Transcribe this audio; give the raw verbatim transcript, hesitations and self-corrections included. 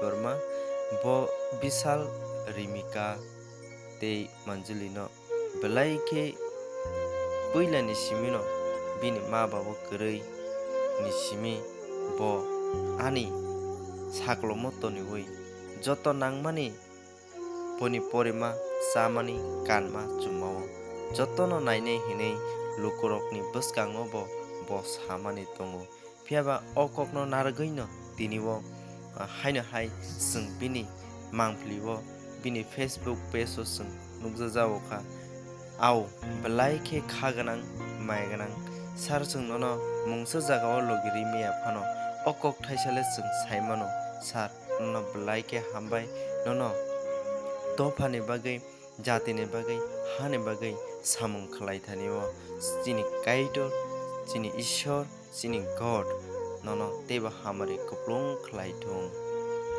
Debbarma, bo Bishal, Rimika tei Manjulino belai khe puilani simino bini ma babo kwrwi ni simi bo ani saklomo toniwi joto nangmani boni porima, chamani, kanma, chumao jotono nainai hinwi lukurokni bwskango bo, bo samani tongo. Phiya ba o kokno narwgwino tini o, ah, haino hai chwng bini mangpili o, bini Facebook page o chwng nukjajago kha. Au, belai khe kha gwnang, mai gwnang. Sir, chwng nono mungsa jagao logi ri maya phano o kok thaisale chwng sai mano. Sir, nono belai khe hambai, nono dophani bagwi, jatini bagwi, hani bagwi samung khlai thani o chini Kaitor, chini Ishwar, chini God nono teibo hamari kupulung khlai thung.